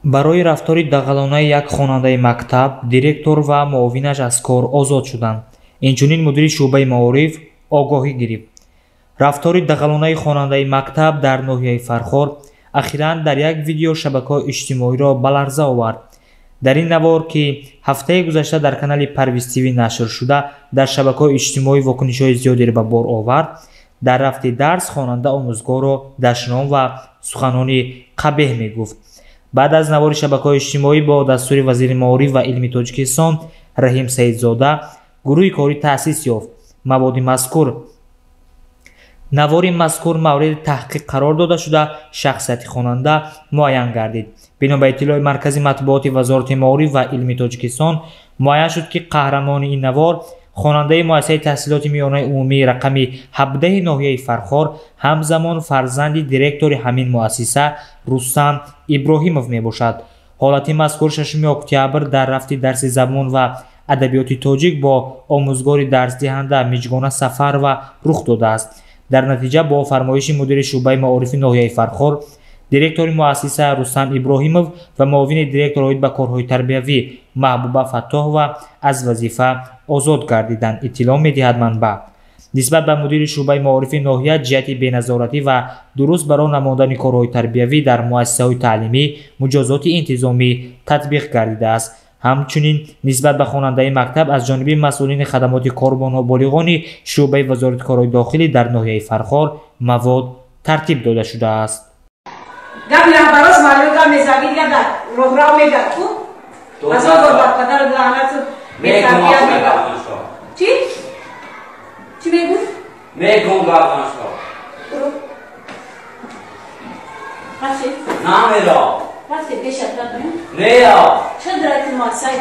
Барои рафтори дағалонаи як хонандаи мактаб директор ва муовинаш аз кор озод шуданд. Инчунин мудири шӯъбаи маориф огоҳӣ гирифт. Рафтори дағалонаи хонандаи мактаб дар ноҳияи Фархор ахиран дар як видео шабакаҳои иҷтимоиро ба ларза овард. Дар ин навор, ки ҳафтаи гузашта дар канали Парвиз ТВ нашр шуда, дар шабакаҳои иҷтимоӣ вокунишҳои зиёдеро ба бор овард, дар рафти дарс хонанда омӯзгорро дашном ва суханони қабеҳ мегуфт. Баъд аз навори шабакаҳои иҷтимоӣ бо дастури вазири маориф ва илми Тоҷикистон Раҳим Саидзода гурӯҳи корӣ таъсис ёфт. Маводи мазкур навори мазкур мавриди таҳқиқ қарор дода шуда, шахсияти хонанда муайян гардид. Бино ба иттилои маркази матбуоти Вазорати маориф ва илми Тоҷикистон муайян шуд, ки қаҳрамони ин навор хонандаи муассисаи таҳсилоти миёнаи умумии рақами 17 ноҳияи Фархор, ҳамзамон фарзанди директори ҳамин муассиса Рустам Иброҳимов мебошад. Ҳолати мазкур 6 октябр дар рафти дарси забон ва адабиёти тоҷик бо омӯзгори дарсдиҳанда Миҷгона Сафарова рух додааст. Дар натиҷа бо фармоиши мудири шӯъбаи маорифи ноҳияи Фархор, директори муассиса Рустам Иброҳимов ва муовини директор оид ба корҳои тарбиявӣ Маҳбуба Фаттоҳова аз вазифа озод гардиданд, иттилоъ медиҳад манбаъ. Нисбат ба мудири шӯъбаи маорифи ноҳия ҷиҳати беназоратӣ ва дуруст ба роҳ намондани корҳои тарбиявӣ дар муассисаҳои таълимӣ муҷозоти интизомӣ татбиқ гардидааст. Ҳамчунин нисбат ба хонандаи мактаб аз ҷониби масъулини хадамоти кор бо ноболиғони шӯъбаи Вазорати корҳои дохилӣ дар ноҳияи Фархор мавод тартиб дода шудааст. Гапи раҳбарош маълум гап мезанӣ, дар роҳрав мегад ку азон бар падару лаънату бетарбият мегад. Чӣ? Чӣ мегӯ? Мегум гапаншо. Рафти? Намеро. Рафти пешат радмеям? Нея. Ча драйти муассисаи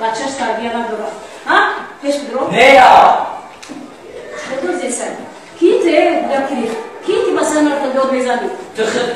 бачаш тарбия надорад? Ҳа? Пеш бидро? Нея. Чӣ зесай? Ки те гап кирифт? Ки ти масалан дод мезанӣ? Ту худ